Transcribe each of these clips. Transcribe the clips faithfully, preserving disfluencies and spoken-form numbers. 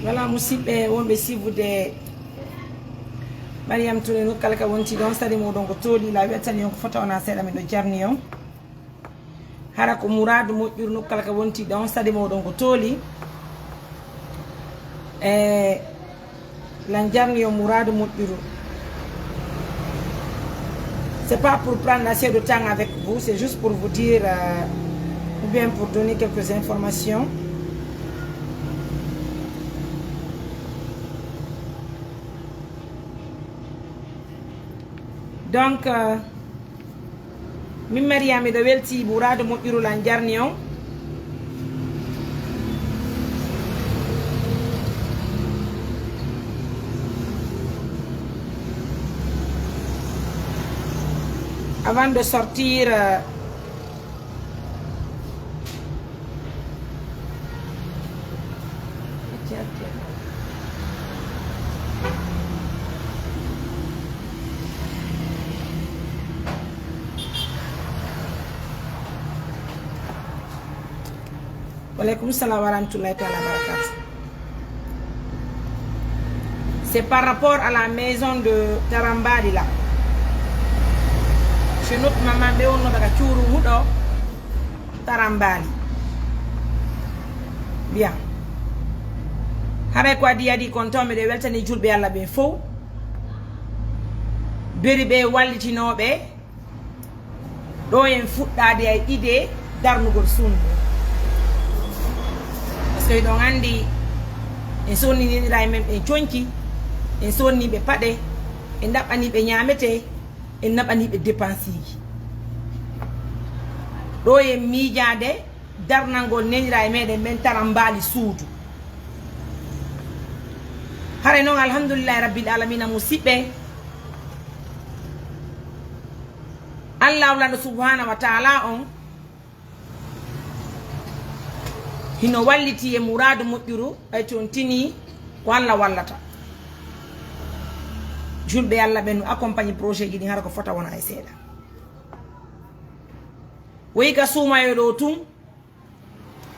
Voilà, musidɓe wonɓe siifude Mariam Touré, nokku kala ka wonti ɗon, sari muɗon ko tooli, la weltani on ko fota wona seeɗa, miɗo jarni on. Hara ko muraadu moƴƴuru, nokku kala ka wonti ɗon, sari muɗon ko tooli. E lan jarni on muraadu moƴƴuru. C'est pas pour prendre assez de temps avec vous, c'est juste pour vous dire, euh, ou bien pour donner quelques informations. Donc, euh, min Mariama, miɗo welti muraadu moƴƴuru lan jarni on. Avant de sortir, euh, Waleykum salam wa rahmatullahi taala wa barakatuh. C'est par rapport à la maison de Tarambali là. Chez notre maman, ɓe wonno daga cuuru huɗo Tarambali. Bien. Haray ko adii adii kon taw miɗo weltani julɓe Allah ɓen fow. Beri ɓe wallitinooɓe. Ɗo en fuɗɗaade ay idée darnugol suudu ndu. Parce que hiɗon anndi, en sonni neniraaɓe men ɓen conci, en sonni ɓe paɗe, en ɗaɓɓani ɓe ñaametee, en naɓani ɓe dépenseeji. Ɗo en miijaade darnangol neniraaɓe meɗen ɓen Tarambaali suudu. Haray non, alhamdulillahi rabbil aalamiina, musiɓɓe, Allahu lanɗo subhaanahu wa taala on hino walliti e muraadu moƴƴuru, ɓay tontini ko Allah wallata. Julɓe Allah ɓen no accompagne projet ji ɗin, hara ko fota wona e seeɗa. Woyi ka suumayo ɗo tun,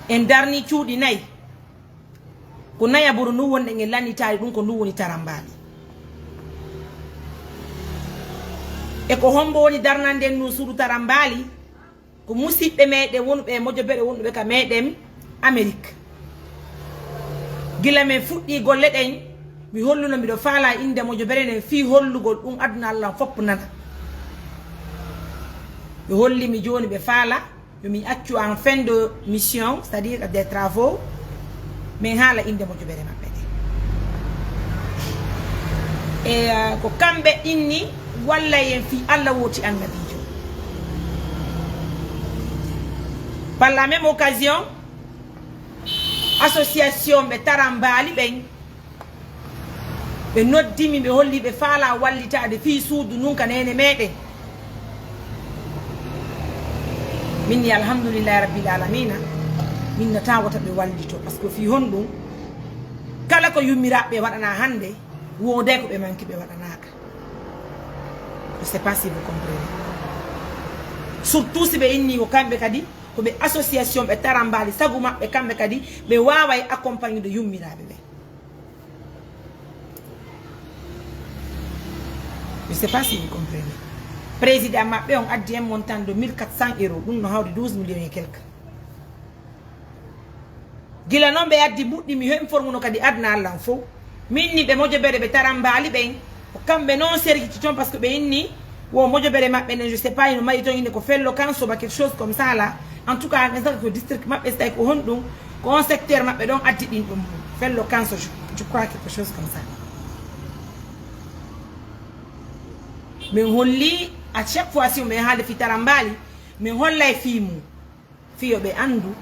en darni cuuɗi nayi. Ko nayaɓuru ndun wonɗen e lannitaade ɗun, ko ndun woni Tarambaali. E ko hombo woni darnande en ndun suudu Tarambaali? Ko musiɓɓe meɗen wonuɓe e mojobere, wonɓe ka meɗen Amerik. Gila men fuɗɗii golle ɗen, mi holluno miɗo faalaa innde mojobere nden fii hollugol ɗun aduna Allah on fow nana. Ɓe holli mi jooni ɓe faalaa. Yo mi accu en fin de mission, c'est-à-dire des travaux, min haala innde mojobere maɓɓe nde. E, euh, ko kamɓe inni wallay en fii Allah wooti annabiijo. Par la même occasion, association ɓe Tarambaali ɓen, ɓe noddi mi, ɓe holli ɓe faalaa wallitaade fii suudu ndun ka neene meɗen. Min ni, alhamdulillahi rabbil aalamiina, min nataa wota ɓe wallito, parce que fii honɗun? Kala ko yummiraaɓe ɓe waɗanaa hannde, wooday ko ɓe manki ɓe waɗanaaka. Je sais pas si vous comprenez. Surtout si ɓe inni ko kamɓe kadi, ko ɓe association ɓe Tarambaali, sabu maɓɓe kamɓe kadi, ɓe waaway accompagnude yummiraaɓe ɓe. Je sais pas si vous comprenez. Président maɓɓe on addi un montant de mille quatre cents euros, ɗun no hawri douze millions et quelques. Gila non ɓe addi mbuɗɗi, mi informuno kadi aduna Allah on fow. Min ni ɓe mojobere ɓe Tarambaali ɓen, ko kamɓe non sergiti ton, parce que ɓe inni wo mojobere maɓɓe nden, je sais pas, hino mari ton inde ko Fello Kanso ba quelque chose comme ça là. En tout cas, mi saka ko district maɓɓe, si tawi ko honɗun, ko on secteur maɓɓe ɗon addi ɗin ɗum. Fello Kanso, je, je crois quelque chose comme ça. Min holli, à chaque fois si min haali fii Tarambaali, min hollay fii mun. Fii yo ɓe anndu,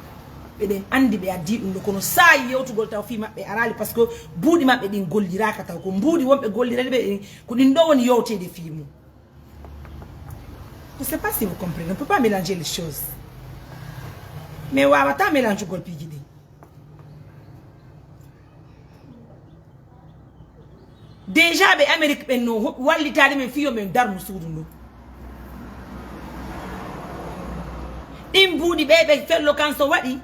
ɓeɗen anndi ɓe addii ɗum ɗo, kono saa'i yewtugol taw fii maɓɓe araali, parce que buuɗi maɓɓe ɗin golliraaka taw. Ko mbuuɗi wonɓe gollirani ɓe ɗin, ko ɗin ɗo woni yewteede fii mun. Je sais pas si vous comprenez, on peut pas mélanger les choses. Mais waawataa mélange-gol piiji ɗin. Déjà ɓe Amérique ɓen no ho-, wallitaade men fii yo men darnu suudu ndun. Ɗin buuɗi ɓe ɓe Fello Kanso waɗi,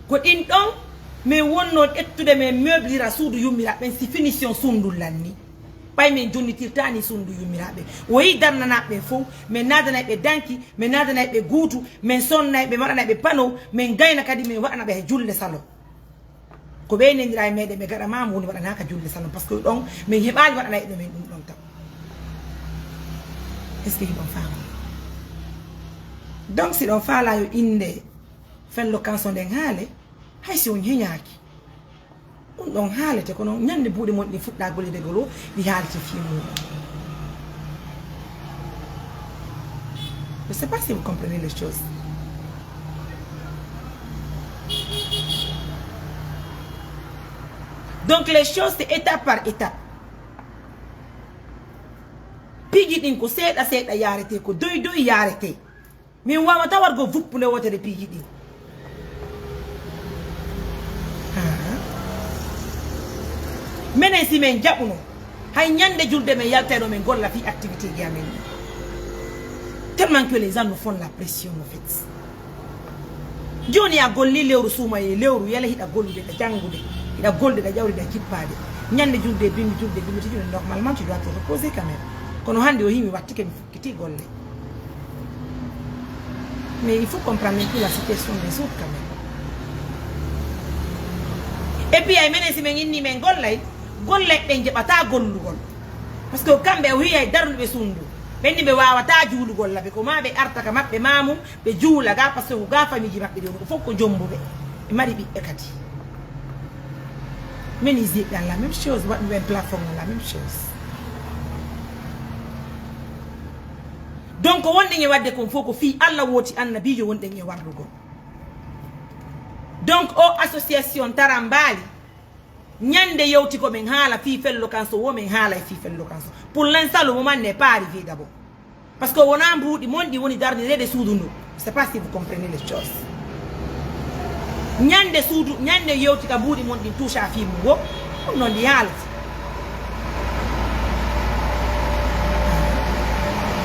ko ɗin ɗon Min wonno ƴettude min meublira suudu yummiraaɓe ɓen si finition suudu ndun lanni. Ɓay min jonnitirtaani suudu yummiraaɓe. Woyi darnanaaɓe ɓen fow, min naadanay ɓe danki, min naadanay ɓe guutu, min sonnay ɓe, min waɗanay ɓe pano, min gayna kadi min waɗana ɓe he julle salon. Ko ɓe nennira e meɗen ɓe gaɗa maamu woni waɗanaaka julle salon, parce que ɗon min heɓaali waɗanay ɗo min ɗum ɗon tan. Est-ce que hiɗon faama? Donc si ɗon faalaa yo innde Fello Kanso nden haale, hay si on heñaaki. Ɗum ɗon haalete, kono ñande buuɗe mon ɗin fuɗɗa gollidegol o, ɗi haalete fii muuɗum. Je sais pas si vous comprenez les choses. Donc les choses, c'est étape par étape. Piiji ɗin ko seeɗa seeɗa yaarete, ko doy doy yaarete. Min waawata wargo wuppude wootere piiji ɗin. Haa. Menen si min jaɓuno, hay ñande julde min yaltayno min golla fii activité ji amen ɗin. Tellement que les gens nous font la pression, en fait. Jooni a golli lewru suumayee, lewru yele hiɗa gollude, hiɗa janngude, hiɗa gollude, hiɗa ƴawride, hiɗa jippaade. Ñande julde, bimbi julde, bimbi julde, normalement tu dois te reposer quand même. Kono hannde o himi wattike mi fukkiti golle. Mais il faut comprendre un peu la situation des autres quand même. Et puis ay menen si min inni min gollay, gollay ɓen jaɓata gollugol. Parce que kamɓe o hiyay darnuɓe suudu. Ɓen ni ɓe waawata juulugol laɓe, ko maa ɓe arta ka maɓɓe maamu, ɓe juula ga, parce que ko ga famiiji maɓɓe ɗi woni, ko fof ko jombuɓe. Ɓe mari ɓiɓɓe kadi. Menuisier ɓe la même chose, waɗuɓe ɓen plafond la même chose. Donc wonɗen e waɗde kon fof ko fii Alla wooti annabiijo wonɗen e warlugol. Donc o association Tarambaali, ñande yewti ko min haala fii Fello Kanso, wo min haala e fii Fello Kanso. Pour l'instant, le moment n'est pas arrivé d'abord. Parce que wonaa mbuuɗi mon ɗi woni darnireede suudu ndu. Je sais pas si vous comprenez les choses. Ñande suudu, ñande yewti ka mbuuɗi mon ɗin touche à fii mum wo, ɗum noon ɗi haalata.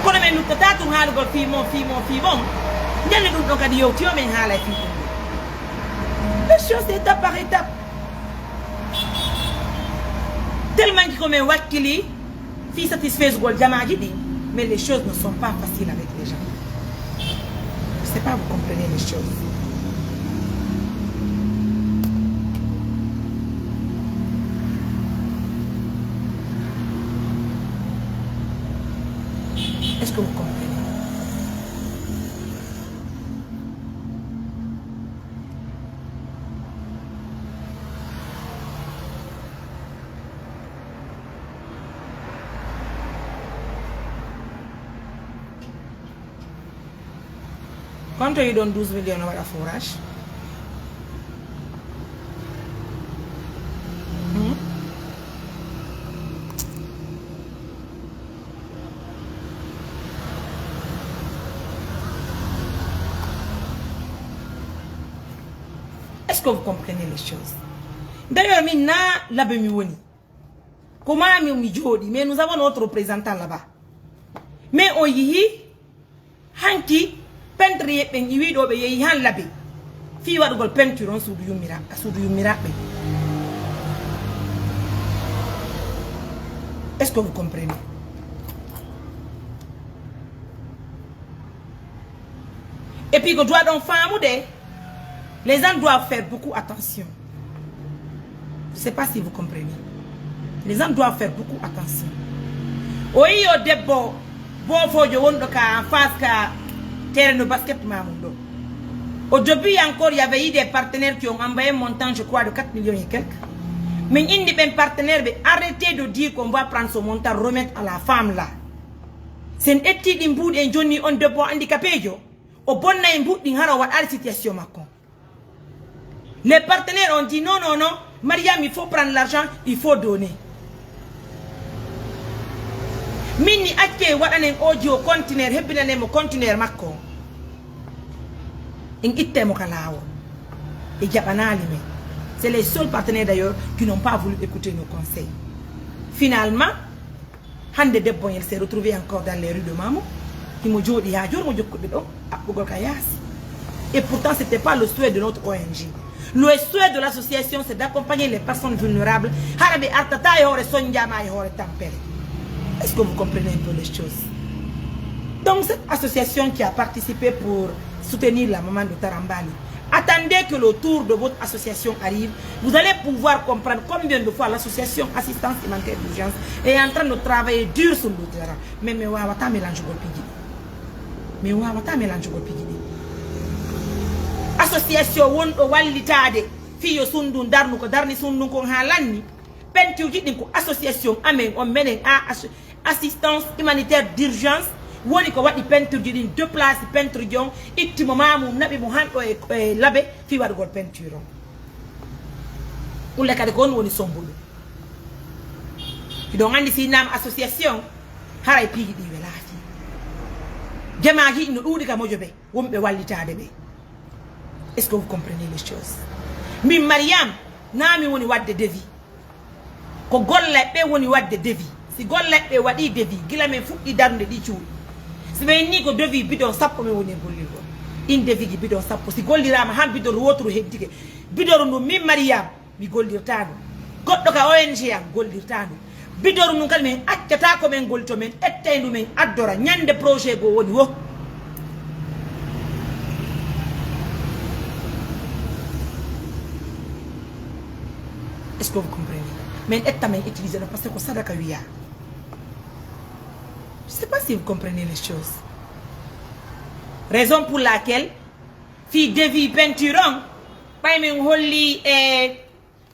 Kono min nuttataa tun haalugol fii mon, fii mon, fii mon. Ñande ɗum ɗon kadi yewti o min haala e fii ɗum ɗon. Les choses étape par étape. Tellement que ko min wakkili fii satisfaisugol jamaaji ɗin, mais les choses ne sont pas faciles avec les gens. Je sais pas, vous comprenez les choses. Est-ce que vous comprenez? Konto yiɗon douze millions no waɗa forage? Hmm? Est-ce que vous comprenez les choses? D'ailleurs, min na labe mi woni. Ko maa mi, mi jooɗi, mais nous avons notre représentant là-bas. Mais on yihi, hanki, peintre ɓen iwi ɗo ɓe yehi han labe. Fii waɗugol peinture on suudu yummira, suudu yummiraaɓe. Est-ce que vous comprenez? Et puis, ko doit ɗon faamude, les gens doivent faire beaucoup attention. Je sais pas si vous comprenez. Les gens doivent faire beaucoup attention. O yii o debbo boofoojo wonɗo ka en face ka terrain de basket ma mum ɗo. Au début encore, il y avait eu des partenaires qui ont envoyé un montant, je crois, de quatre millions et quelques. Min indi ɓen partenaire ɓe, arrêtez de dire qu'on va prendre ce montant, remettre à la femme là. Sen ƴetti ɗin mbuuɗi en jonni on debbo handicapéjo, o bonna e mbuuɗi ɗin hara o waɗaali situation makko. Les partenaires ont dit non, non, non, Mariam, il faut prendre l'argent, il faut donner. Min ni acce waɗanen o jiwo conteneur, hebbinanen mo conteneur makko. En itte mo ka laawol. E jaɓanaali men. C'est les seuls partenaires d'ailleurs qui n'ont pas voulu écouter nos conseils. Finalement, hannde debbo on s'est retrouvé encore dans les rues de Mamou. Himo jooɗi haa jooni mo jokkuɓe ɗon, aɓɓugol ka yaasi. Et pourtant, c'était pas le souhait de notre O N G. Le souhait de l'association, c'est d'accompagner les personnes vulnérables. Hara ɓe artata e hoore Sonjama, e hoore Tampere. Est-ce que vous comprenez un peu les choses? Donc, cette association qui a participé pour soutenir la maman de Tarambali, attendez que le tour de votre association arrive. Vous allez pouvoir comprendre combien de fois l'association Assistance Humanitaire d'Urgence est en train de travailler dur sur le terrain. Mais mi waawataa mélanger gol piiji ɗi. Mi waawataa mélanger gol piiji ɗi. Association wonɗo wallitaade fii yo Sundun darnu ko darni Sundun kon haa lanni. Peinture ji ɗin ko association amen on, menen A H, Assistance Humanitaire d'Urgence, woni ko waɗi peinture ji ɗin, déplace peinture ji on, itti mo Mamour, naɓi mo han ɗo e, e Labe fii waɗugol peinture on. Ɗun le kadi ko on woni sombuɗo. Hiɗon anndi si innama association, haray piiji ɗi welaa fii. Jamaaji no ɗuuɗi ka Mojobe, wonɓe wallitaade ɓe. Est-ce que vous comprenez les choses? Min Mariam, naa mi woni waɗde devis. Ko golle ɓe woni waɗde devis. Si golle ɓe waɗi devis, gila men fuɗɗi darnude ɗi cuuɗi. Si ɓe inni ko devis bidon sappo men woni e gollirgol. Ɗin devis ji bidon sappo, si golliraama han bidon wooturu heddike. Bidon ndun min Mariam, mi gollirtaa ndu. Goɗɗo ka O N G am gollirtaa ndu. Bidoru ndun kadi men accataa ko men gollito, men ettay ndu men addora. Ñande projet goo woni wo. Est-ce que vous comprenez? Men etta men utiliser ɗo parce que ko sadaka wiyaa. Je sais pas si vous comprenez les choses. Raison pour laquelle fii devis peinture on, ɓay men holli e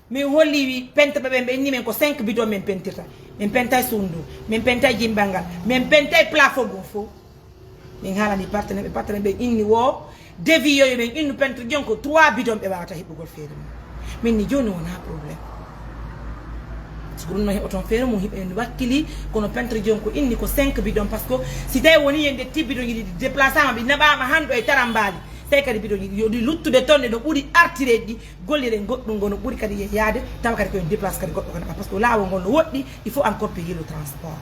Min holli peintre ɓe ɓen, ɓe inni men ko cinq bidon men pentirta. Min pentay suudu ndun, min pentay jimbal ngal, min pentay plafond ngun fow. Min haalani partenaire ɓe, partenaire ɓen inni wo devis yo, yo min innu peintre jon ko trois bidon ɓe wawata heɓugol feere mun. Min ni jooni wonaa problème. Siko ɗun no heɓoton feere mun, hiɓe en wakkili, kono peintre jon ko inni ko cinq bidon, parce que si tawi woni yen ƴetti bidon ji ɗi déplacama, ɓe naɓama han ɗo e Tarambaali, tawi kadi bidon ji ɗi yo ɗi luttude ton e no ɓuri artireeji ɗi, golliren goɗɗun ngon no ɓuri kadi yeeyaade, tawa kadi ko en déplace kadi goɗɗo kadi, parce que laawol ngol no woɗɗi, il faut encore payer le transport.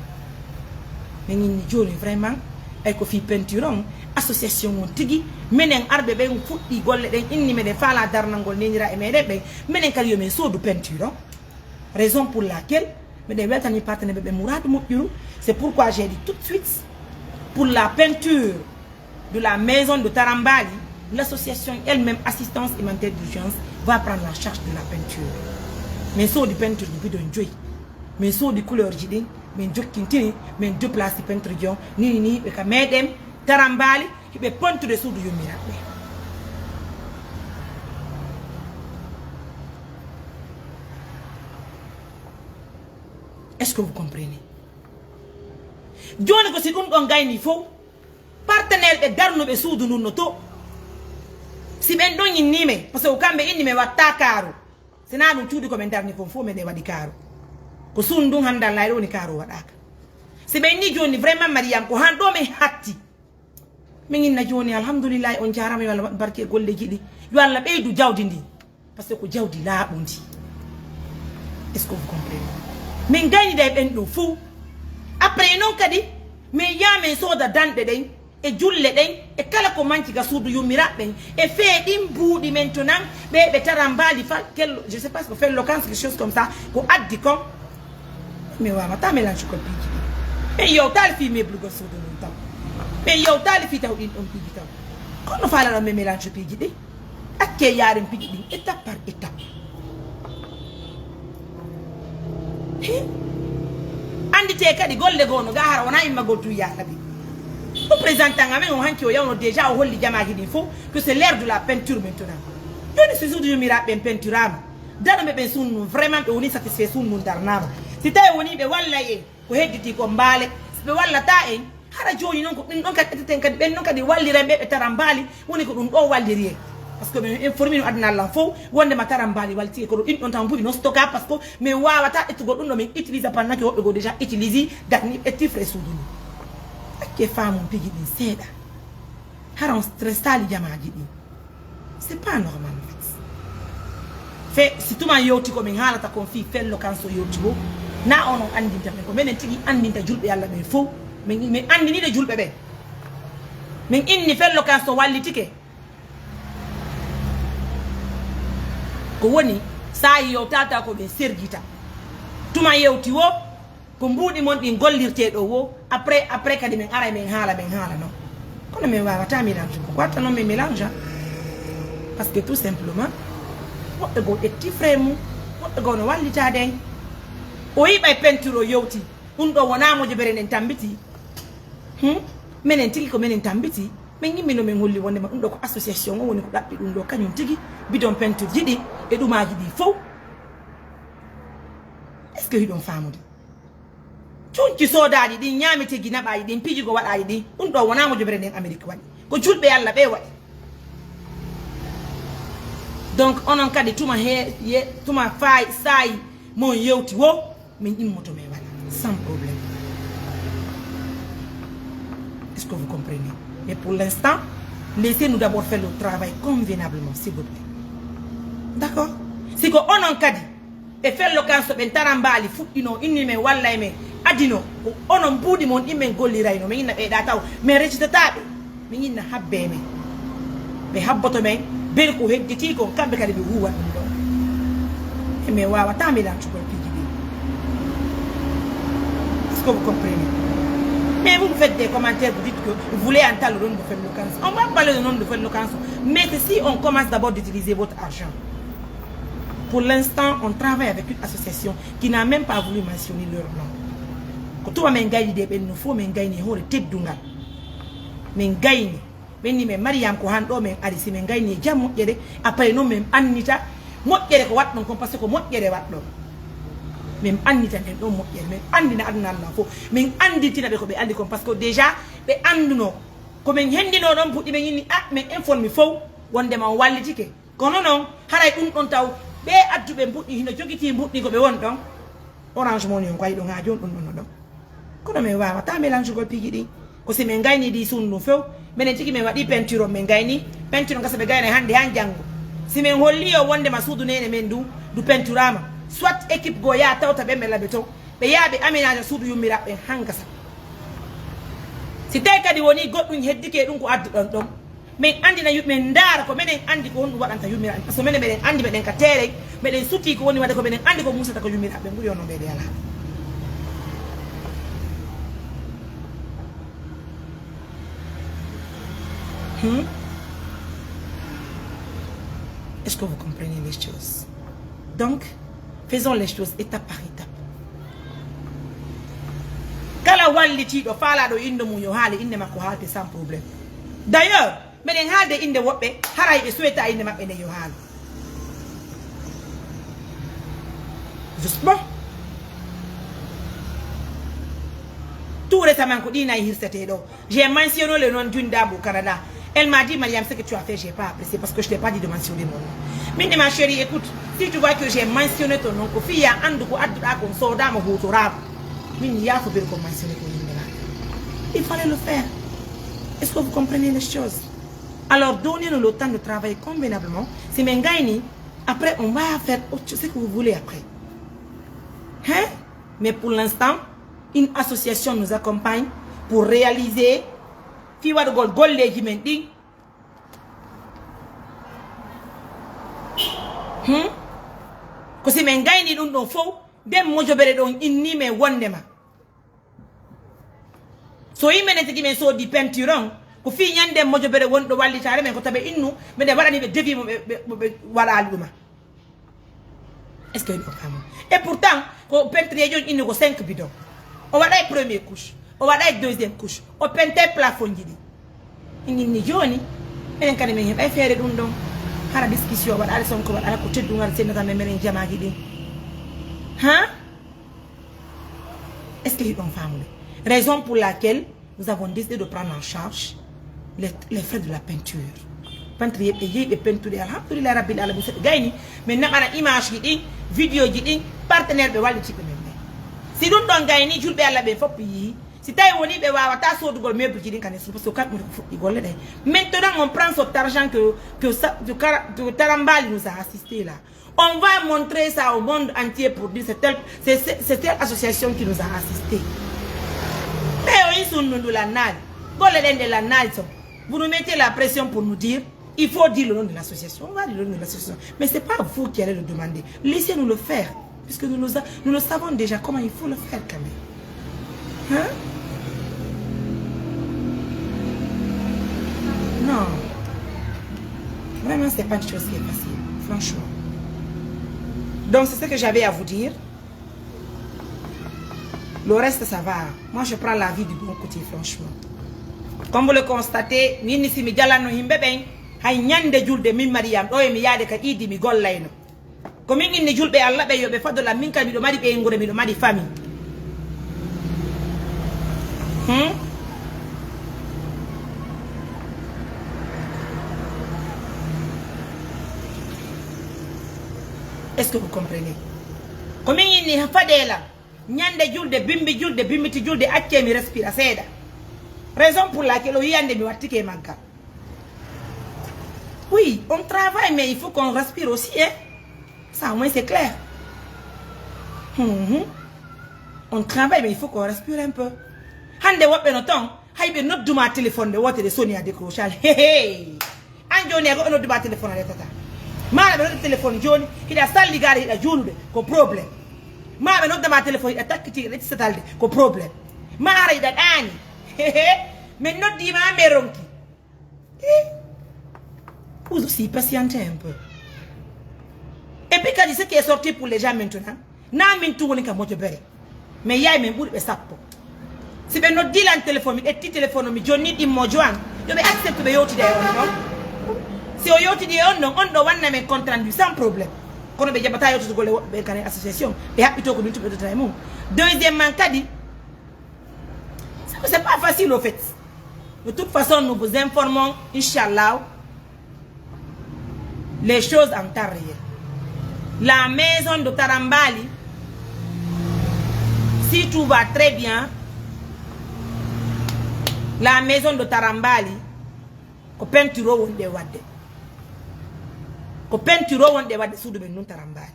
Min inni jooni vraiment, ay ko fii peinture on, association on tigi, menen arɓe ɓen fuɗɗi golle ɗen, inni meɗen faala darnangol neeniraaɓe meɗen ɓen, menen kadi yo men soodu peinture on. Raison pour laquelle meɗen weltani partenaire ɓe Mourad Moƴƴuru, c'est pourquoi j'ai dit tout de suite, pour la peinture de la maison de Tarambali, l'association elle-même Assistance Humanitaire d'Urgence va prendre la charge de la peinture. Min soodi peinture ji bidon joyi. Min soodi couleur ji ɗin, min jokkintini, min déplace peinture ji on, nii nii ɓe ka meɗen Tarambali, hiɓe pentude suudu yummiraaɓe. Est-ce que vous comprenez? Jooni ko si ɗun ɗon gayni fow, partenaire ɓe darnuɓe suudu ndun no to. Si ɓen ɗon inni men, parce que ko kamɓe inni men watta kaaru. Si naa ɗun cuuɗi ko men darni kon fow men e waɗi kaaru. Ko suudu ndun hanndal layre woni kaaru waɗaaka. Si ɓe inni jooni vraiment Mariam ko han ɗo men hatti. Min inna jooni, alhamdulillahi, on jaaraama, yo Allah waɗu barke e golleeji ɗi. Yo Allah ɓeydu jawdi ndi. Parce que ko jawdi laaɓundi. Est-ce que vous comprenez? Min gaynida e ɓen ɗo fow. Après non kadi, min yaa min sooda danɗe ɗen, e julle ɗen, e kala ko manki ga suudu yummiraaɓe ɓen, e fee ɗin buuɗi men to nan, ɓe ɓe Tarambaali fa, quel, je sais pas, ko Fello Kan, quelque chose comme ça, ko addi kon. Mi waawataa mélange kon piiji ɗin. Min yewtaali fii meblugol suudu ndun taw. Min yewtaali fii taw ɗin ɗon piiji taw. Kono faalaɗon mi mélange piiji ɗin? Accee yaaren piiji ɗin étape par étape. He? Annditee kadi golle goo no gaa hara wonaa immagol tun yaa Labe. Ko présentant amen on hanki o yawno déjà o holli jamaaji ɗin fow que c'est l'heure de la peinture maintenant. Jooni si suudu yummiraaɓe ɓen peinturaama, darnuɓe ɓen suudu ndun, vraiment ɓe woni satisfait suudu ndun darnaama. Si tawi woni ɓe wallay en, ko hedditi ko mbaale. Si ɓe wallataa en, hara jooni non ko ɗin ɗon kadi ƴetteten kadi, ɓen non kadi walliren ɓe, ɓe Tarambaali, woni ko ɗun ɗon walliri en. Parce que min informi no aduna lan fow, wonde ma Tarambaali walliti, kono ɗin ɗon tan buy non stoka, parce que min waawataa ƴettugol ɗun ɗo min utilisa, pendant que woɓɓe goo déjà utilisi, darni ɓe tifre suudu ndun. Accee faamun piiji ɗin seeɗa. Hara on stressaali jamaaji ɗin. C'est pas normal, en fait. Fe, si tuma yewti ko min haalata kon fii Fello Kan so yewti wo, na on on anndinta men, ko menen tigi anndinta julɓe Alla ɓen fow. Min, min anndinii ɗe julɓe ɓen. Min inni Fello Kan so wallitike. Ko woni, saa'i yewtata ko ɓe serjita. Tuma yewti wo, ko mbuuɗi mon ɗin gollirtee ɗoo wo, après, après kadi men aray men haala, men haala non. Kono men waawataa mélange ko, ko watta non men mélange, ah. Parce que tout simplement, woɓɓe goo ƴetti frère mum, woɓɓe goo no wallitaade en. O yiɓay peinture o yewti, ɗum ɗoo wonaa mojobere nden tambiti. Hmm? Menen tigi ko menen tambiti. Min yimmi no min holli wonde ma ɗum ɗoo ko association o woni ko ɗaɓɓi ɗum ɗoo kañum tigi bidon peinture ji ɗi e ɗumaaji ɗi fow. Est-ce que hiɗon faamude? Cuñci soodaaɗi ɗin, ñaameteeji naɓaaɗi ɗin, piiji ko waɗaaɗi ɗin, ɗum ɗoo wonaa mojobere nden Amérique waɗi. Ko julɓe Alla ɓe waɗi. Donc, onon kadi tuma he, ye, tuma faay, saayi mon yewti wo, min immoto men waɗa, sans problème. Est-ce que vous comprenez? Mais pour l'instant, laissez-nous d'abord faire le travail convenablement, s'il vous plaît. D'accord? Si ko onon kadi, e fello kan so ɓen tarambaali fuɗɗinoo, inni men wallay men, adinoo, ko onon mbuuɗi mon ɗin men gollirayno, min inna ɓeyɗa taw, min recitata ɓe. Min inna habbee men. Ɓe habboto men, bee ko hedditii kon, kamɓe kadi ɓe huuwa ɗum ɗon. E men waawataa mélancugol piiji ɗin. Est-ce que vous comprenez? Mais vous, vous faites des commentaires, vous dites que vous voulez entendre le nom de Fello Kanso. On va parler du nom de Fello Kanso. Mais c'est si on commence d'abord d'utiliser votre argent. Pour l'instant, on travaille avec une association qui n'a même pas voulu mentionner leur nom. Ko tuma men gayni de ɓen no fof men gayni e hoore teddungal. Men gayni. Ɓen ni men Mariam ko han ɗo men ari, si men gayni e jam moƴƴere, après non men annita moƴƴere ko waɗɗon kon, parce que ko moƴƴere waɗɗon. Men annita nden ɗon moƴƴere, men anndina aduna Allah fof, men annditina ɓe ko ɓe anndi kon, parce que déjà ɓe annduno ko men henndino ɗon puɗɗi, men inni, ah, men informi fof wonde ma on wallitike. Kono non, haray ɗum ɗon taw, ɓe adduɓe mbuɗɗi hino jogitii mbuɗɗi ko ɓe won ɗon. Orange Money on ko wayi ɗon haa jooni ɗum ɗon no ɗon. Kono men waawataa mélancugol piiji ɗin. Ko si men gayni ɗi suudu ndun few, menen tigi men waɗi peinture on, men gayni peinture on, gasa ɓe gayna hannde han janngo. Si men holli yo wonde ma suudu neene men ndu, ndu peinturaama, soit équipe goo yaa tawta ɓen ɓe laɓe ton, ɓe yaa ɓe aménage suudu yummiraɓe ɓen han gasa. Si tawi kadi woni goɗɗum heddike e ɗum ko adduɗon ɗon, men anndina yu-, men ndaara ko menen anndi ko honɗum waɗanta yummiraaɓe. Parce que menen meɗen anndi meɗen ka terrain, meɗen sutii ko woni waɗde ko menen anndi ko muusata ko yummiraaɓe ɓen ɓuri ono mbeɗe alaa. Hmm? Est-ce que vous comprenez les choses? Donc, faisons les choses étape par étape. Kala wallitiiɗo faalaaɗo innde mum yo haale innde makko haalte sans problème. D'ailleurs, meɗen haalde innde woɓɓe, haray ɓe suweta innde maɓɓe nden yo haalu. Justement. Tout récemment, ko ɗi nayi hirsetee ɗo. J'ai mentionné le nom d'une dame au Canada. Elle m'a dit, Mariam, ce que tu as fait, j'ai pas apprécié parce que je t'ai pas dit de mentionner mon nom. Min, ma chérie, écoute, si tu vois que j'ai mentionné ton nom, ko fii yo a anndu ko adduɗaa kon soodaama huutoraama. Min, mi yaafo bel ko mentionné ko innde maa. Il fallait le faire. Est-ce que vous comprenez les choses? Alors, donnez-nous le temps de travailler convenablement. Si men gayni, après, on va faire autre chose, ce que vous voulez après. Hein? Mais pour l'instant, une association nous accompagne pour réaliser fii waɗugol golleeji men ɗin. Hmm? Ko si men gayni ɗum ɗon fow, nden mojobere ɗon inni men wonde ma. So yimɓe ne tigi men soodi peinture on, ko fii ñande mojobere wonɗo wallitaare men ko tabe innu, meɗen waɗani ɓe devis mo ɓe, ɓe, mo ɓe waɗaali ɗuma. Est-ce que on famu? Et pourtant, ko peinture on inni ko cinq bidon. O waɗay premier couche, o waɗay deuxième couche, o pente plafond ji ɗi. Min inni jooni, minen kadi min heɓay feere ɗum ɗon. Hara discussion waɗaali, son ko waɗaali ko teddungal sennata men, minen jamaaji ɗin. Ha? Est-ce que hiɗon faamude? Raison pour laquelle nous avons décidé de prendre en charge les, les frais de la peinture. Peinture yeɓe yehi ɓe peinture, alhamdulillah rabbil alamin, so ɓe gayni, min naɓana image ji ɗin, vidéo ji ɗin, partenaire ɓe wallitiɓe men ɓen. Si ɗum ɗon gayni, julɓe Allah ɓen fof yii. Si tawi woni ɓe waawataa soodugol meuble ji ɗin kadi, parce que kamɓe ko fuɗɗi golle ɗen. Maintenant, on prend cet argent que, que ça, que Kara-, que Tarambali nous a assisté là. On va montrer ça au monde entier pour dire c'est telle, c'est, c'est, c'est telle association qui nous a assistés. Ɓe o insunnu ndu lannaali. Golle ɗen ɗe lannaali ton. Vous nous mettez la pression pour nous dire, Il faut dire le nom de l'association. On va dire le nom de l'association. Mais c'est pas vous qui allez le demander. Laissez-nous le faire. Puisque nous, nous, a- nous le savons déjà comment il faut le faire quand même. Hein? Non. Vraiment, c'est pas une chose qui est facile. Franchement. Donc, c'est ce que j'avais à vous dire. Le reste, ça va. Moi, je prends la vie du bon côté, franchement. Comme vous le constatez, mi inni si mi jalanno yimɓe ɓen, hay ñande julde min Mariam, ɗo e mi yaade ka iidi mi gollayno. Ko min inni julɓe Allah ɓe yo ɓe fadol am, min kadi miɗo mari ɓeynguure, miɗo mari famille. Hmm? Est-ce que vous comprenez? Ko min inni fadee lan. Ñande julde, bimbi julde, bimbiti julde, accee mi respira seeɗa. Raison pour laquelle o yiyande mi wattike e maggal. Oui, on travaille, mais il faut qu'on respire aussi, hein. Ça, au moins, c'est clair. Mhm. On travaille, mais il faut qu'on respire un peu. Hande woɓɓe no ton, hay ɓe nodduma téléphone, nde wootere soni a décrochal. Hey, hey. An jooni a goɗɗo nodduma téléphone a retataa. Maa ɓe nodda téléphone jooni, hiɗa salligaare, hiɗa juulude, ko problème. Maa ɓe noddama téléphone, hiɗa takkiti, hiɗa ƴetti satalde, ko problème. Maa hara hiɗa ɗaani. Min noddiima, an ɓe ronki. Eh? Vous aussi, patientez un peu. Et puis, kadi, ce qui est sorti pour les gens maintenant, na min tun woni ka moƴƴo bere. Mais yaay men ɓuri ɓe sappo. Si ɓe noddi lan téléphone, mi ƴetti téléphone, mi jonni ɗimmo jo an, yo ɓe accepte ɓe yewtida e on ɗon. Si o yewtidi e on ɗon, on ɗo wanna men compte rendu sans problème. Kono ɓe jaɓata yewtugol e woɓɓe ɓen kan e association, ɓe haɓɓito ko min tun ɓe dotata e mum. Deuxièmement kadi, c'est que c'est pas facile au fait. De toute façon, nous vous informons, Inch'Allah, les choses en temps réel. La maison de Tarambali, si tout va très bien, la maison de Tarambali, ko peinture o wonɗe wadde. Ko peinture o wonɗe wadde suudu men nun Tarambali.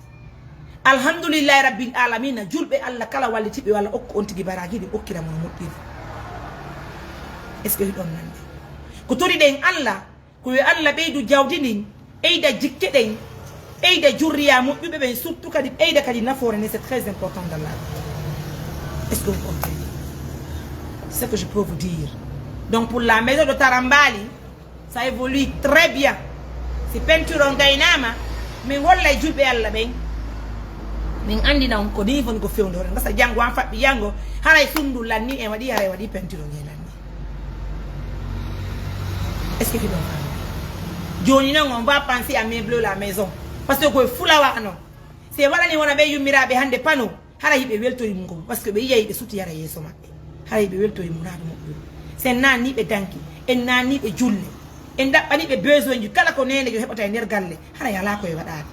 Alhamdulillahi Rabbil Alamina, julɓe Allah kala wallitiɓe yo Allah okku on tigi baraaji ɗi okkira mo no moƴƴiri. Est-ce que hiɗon nande? Ko tori ɗen Allah, ko yo Allah ɓeydu jawdi ndin, ɓeyda jikke ɗen, ɓeyda jurriya moƴƴuɓe ɓen, surtout kadi ɓeyda kadi nafoore nden, c'est très important dans la vie. Est-ce que vous comprenez? C'est ce que je peux vous dire. Donc pour la maison de Tarambali, ça évolue très bien. Si peinture on gaynaama, min hollay julɓe Allah ɓen. Min anndina on ko nii woni ko fewndo. Hoore ngasa janngo an faɓɓi janngo, haray suudu lanni en waɗi, haray waɗi peinture on e lanni. Est-ce que hiɗon faami? Jooni non, on va penser à meubler la maison. Parce que koye fulawa non. Si en waɗani wona ɓe yummiraaɓe hannde pano, hara hiɓe weltori mum ko, parce que ɓe yi'ay ɓe suti hara yeeso maɓɓe. Hara hiɓe weltori muraadu muɓɓen. Si en naanni ɓe danki, en naanni ɓe julle, en ɗaɓɓani ɓe besoin ji kala ko neenejo heɓata e nder galle, hara alaa ko e waɗaade.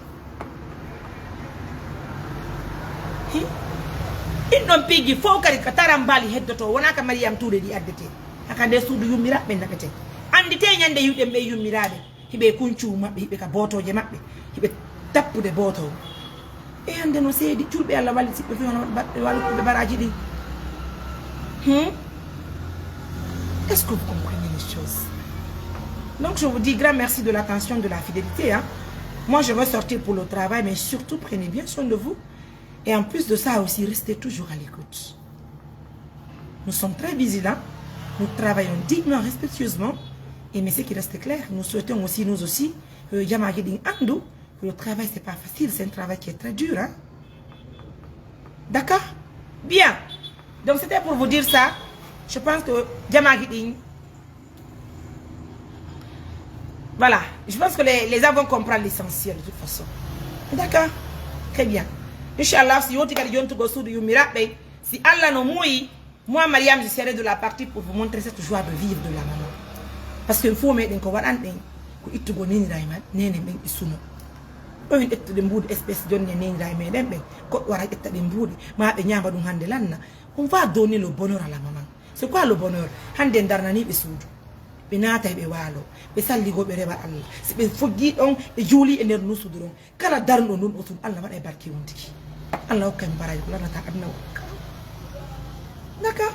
Hi? Ɗin ɗon piiji fow kadi ka Tarambali heddoto, wonaa ka Mariam Touré ɗi addete. Haka nde suudu yummiraaɓe naɓete. Annditee ñande yi'uɗen ɓe yummiraaɓe. Hiɓe e kuncu maɓɓe, hiɓe ka bootooje maɓɓe, hiɓe tappude booto. E hannde no seedi, julɓe Allah wallitiɓe fof, hono waɗɓe walluɓe baraaji ɗi. Hmm? Est-ce que vous comprenez les choses? Donc, je vous dis grand merci de l'attention, de la fidélité, hein. Moi, je veux sortir pour le travail, mais surtout, prenez bien soin de vous. Et en plus de ça aussi, restez toujours à l'écoute. Nous sommes très vigilants, nous travaillons dignement, respectueusement, et mais ce qui reste clair, nous souhaitons aussi, euh, jamaji ɗin anndu, le travail c'est pas facile, c'est un travail qui est très dur, hein. D'accord? Bien. Donc c'était pour vous dire ça. Je pense que jamaji ɗin Voilà, je pense que les, les gens vont comprendre l'essentiel de toute façon. D'accord? Très bien. Inchallah, si yewti kadi yontugol suudu yummiraaɓe ɓen, si Allah no muuyi, moi, Mariam, je serai de la partie pour vous montrer cette joie de vivre de la maman. Parce que fow meɗen ko waɗanɗen, ko ittugol neeniraaɓe ma-, neene ɓen e suno. Ɗo en ƴettude mbuuɗi espèce jonne neeniraaɓe meɗen ɓen, goɗɗo wara ƴetta ɗen mbuuɗi, ma ɓe ñaama ɗum hannde lanna. On va donner le bonheur à la maman. C'est quoi le bonheur? Hannde en darnanii ɓe suudu. Ɓe naata ɓe waalo. Ɓe salligoo ɓe rewa Allah. Si ɓe fojjii ɗon, ɓe juulii e nder ndun suudu ɗon. Kala darnuɗo ndun ɗon suudu, Allah waɗay barke on tigi. Allah hokkay mo baraaji ko lanata aduna o. D'accord?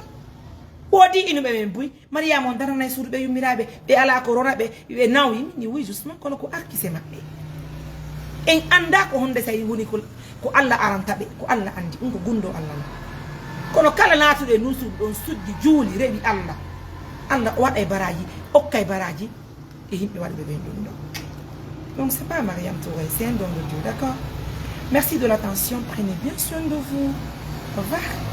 Woodi inuɓe men buy, Mariyaama on daranay suudu ɓe yummiraaɓe, ɓe alaa ko rona ɓe, ɓe nawi, mi ni oui, justement, kono ko arkise maɓɓe. En anndaa ko honde tawi woni ko, ko Alla aranta ɓe, ko Alla anndi, ɗum ko gunndoo Alla non. Kono kala naatuɗo e ndun suudu ɗon sujji, juuli, rewi Alla, Alla o waɗay baraaji, okkay baraaji e yimɓe waɗuɓe ɓen ɗum ɗon. Donc, c'est pas Mariam Touré, c'est un don de Dieu, d'accord? Merci de l'attention, prenez bien soin de vous. Au revoir.